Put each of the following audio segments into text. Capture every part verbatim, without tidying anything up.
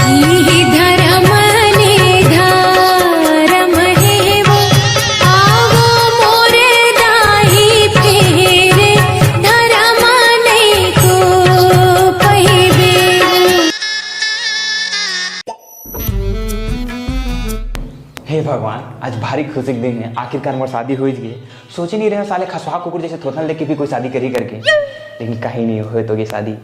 इही धरम ने धरम हे वो, आवो मोर दाई फेर धरम नइको पहिबे। हे भगवान, आज भारी खुशी के दिन हे, आखिरकार मोर शादी होइच गे। सोचे नहीं रहे साले खसवा कुकुर जैसे थोथन लेके भी कोई शादी करी करके, लेकिन कहीं नहीं होए तो ये शादी।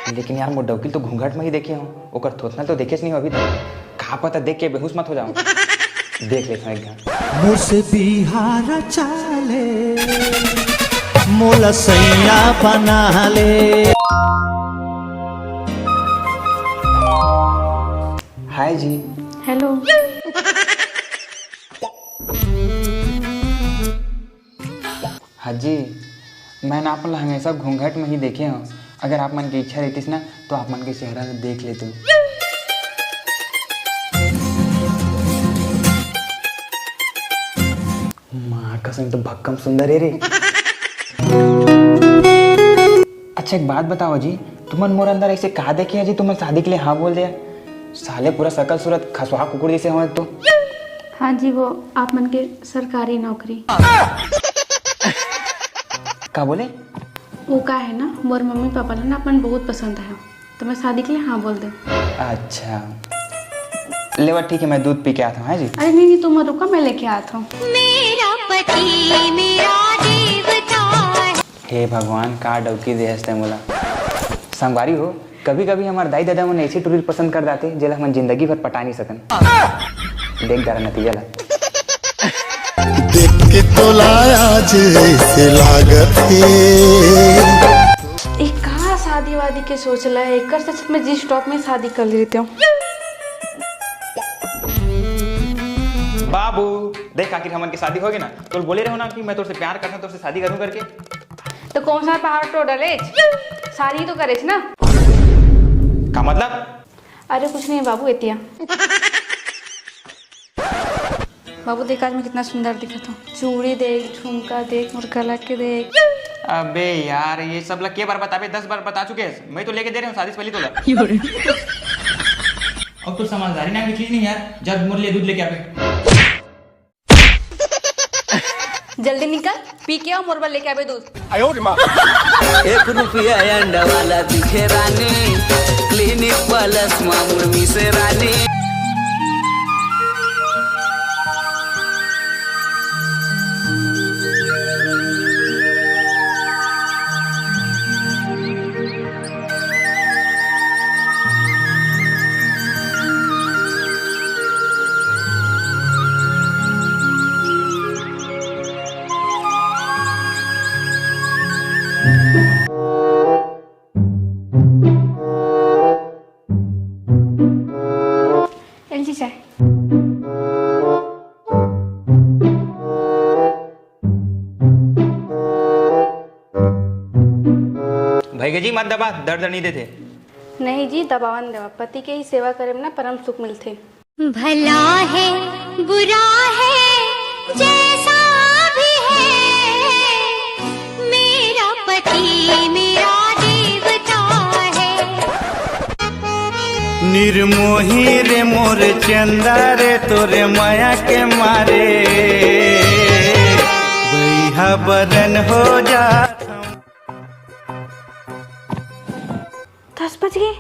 लेकिन यार, मोर डौकी तो घूंघट में ही देखे हूँ, ओकर थोथना तो देखेच नहीं हो अभी तक। का पता देख के बेहोश मत हो जाओ। देख लेता हूँ एक बार। मोर से बिहार चाले, मोला सैया बना ले। हाय जी। हेलो। हाँ जी, मैं ना आप मन ला हमेशा घूंघट में ही देखे हूँ। अगर आप मन के इच्छा रहतीस ना, तो आप मन के चेहरा ला देख लेते। माँ कसम, तो भक्कम सुंदर है रे। अच्छा, एक बात बताओ जी, तुमन मोर अंदर ऐसे का देखे है जी, तुमन शादी के लिए हाँ बोल दे? साले पूरा शकल सूरत खसवा कुकुर जैसे हो एक तो। हाँ जी, वो आप मन के सरकारी नौकरी। का बोले? वो का है ना, मोर मम्मी पापा ला ना अपन बहुत पसंद है, तो मैं शादी के लिए हाँ बोल दे। अच्छा, लेवा ठीक है, मैं दूध पी के आता हूँ, है जी? अरे नहीं नहीं, तुम रुको, मैं लेके आता हूँ। मेरा पति मेरा देवता है। हे भगवान, का डौकी दे हस ते मोला। संगवारी हो, कभी-कभी हमर दाई-ददा मन ऐसी टुरी पसंद कर जाथे, जेला हमन जिंदगी भर पटा नहीं सकन। देख डारा नतीजा ला। देख के तोला आज ऐसे लागत हे। ए, का शादी वादी के सोचला है? एकर से अच्छा मैं जिस स्टॉक में शादी कर लेते हूँ। बाबू, देख, आखिर हमन के शादी हो गई ना, तो बोले रहो ना कि मैं तोर से प्यार करता, तोर से शादी करूँ करके। तो कौन सा पहाड़ तो डलेच, शादी तो करेच ना। का मतलब? अरे कुछ नहीं बाबू, एतिया। बाबू देख, आज मैं कितना सुंदर दिखत हूँ। चूड़ी देख, झुमका देख, मोर गला के देख। अबे यार, ये सब ला के बार बताबे? दस बार बता चुके हैं। मैं तो लेके दे रहे हूँ शादी से पहले तो ला। अब तो समझदारी नाम की चीज नहीं यार। जा मोर लिए दूध लेके आबे। जल्दी निकल, पी के आओ, मोर बर लेके आबे दूध। एक रुपया अंडा वाला दिखे रानी, क्लिनिक प्लस मा मुड़ मिसे रानी। एल जी चाय। भैया जी, मत दबा, दर्द नहीं देते। नहीं जी, दबावन देवा, पति के ही सेवा करे में ना परम सुख मिलथे। भला है, बुरा है, जैसा भी है, मेरा पति मेरा देवता है। निर्मोही रे मोर चंदा रे, तोरे माया के मारे बइहा बरन हो जात हूँ। दस बज गए।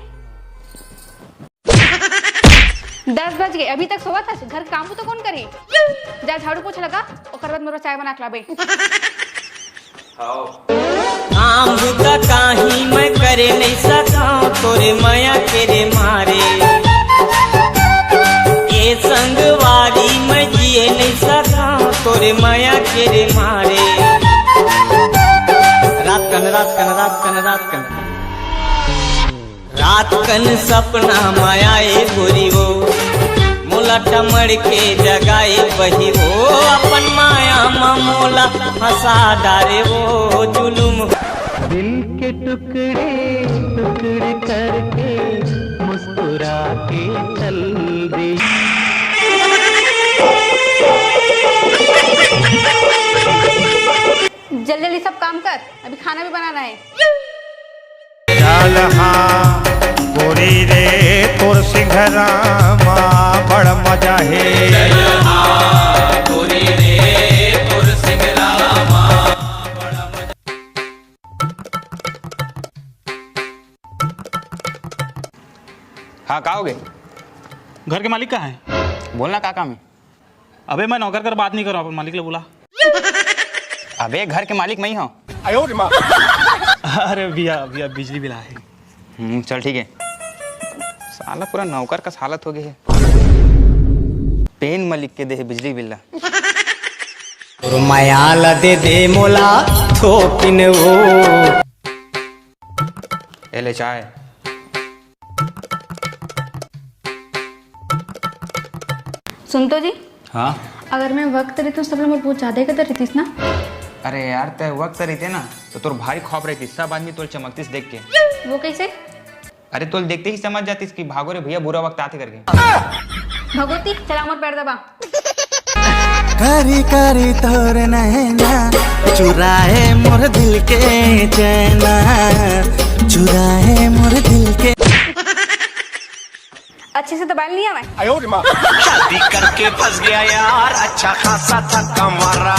दस बज गए, अभी तक सोवत हस? घर काम तो कौन करी? जा झाड़ू पोछा लगा, ओकर बाद मोर चाय बना के लाबे। काम बुता काही मैं करे नहीं सकाओ, तोरे माया के रे मारे। ये संगवारी मैं जिए नहीं सकाओ, तोरे माया के रे मारे। रात कन, रात कन, रात कन, रात कन। रात कन सपना माया ए गोरी वो, मोला टमड़ के जगाए बही वो, अपन माया मा मोला हंसा डारे वो जुलुम। दिल के टुकड़े टुकड़े करके मुस्कुरा के चल दे। जल्दी जल्दी सब काम कर, अभी खाना भी बनाना है। चल हाँ, रामा, बड़ मजा हे। हाँ, का हो गए? घर के मालिक कहाँ है? बोलना, का काम है? अबे, मैं नौकर कर बात नहीं कर रहा हूँ, अपन मालिक ले बुला। अबे, घर के मालिक मैं ही हूँ। अरे भैया, भैया, बिजली बिल आए। हम्म, चल, ठीक है। साला पूरा नौकर का हालत हो गई है। पेन मलिक के दे बिजली बिल ला। और माया ला दे दे मोला थोकिन वो। ए ले चाय। सुन तो जी। हाँ। अगर मैं वक्त रहती तो सब लोग बहुत ज्यादा ही कदर रहतीस ना। अरे यार, तय वक्त रहते ना, तो तोर भारी खौफ रहती, सब आदमी तोर चमकतीस देख के। वो कैसे? अरे, तोल देखते ही समझ जातीस कि भागो रे भैया, बुरा वक्त आते करके। भगवती, चला मोर पैर दबा। कारी कारी तोर नैना, चुराए मोर दिल के चैना, चुराए मोर दिल के। अच्छे से दबाल नहीं आवे। शादी करके फंस गया यार, अच्छा खासा था कमारा।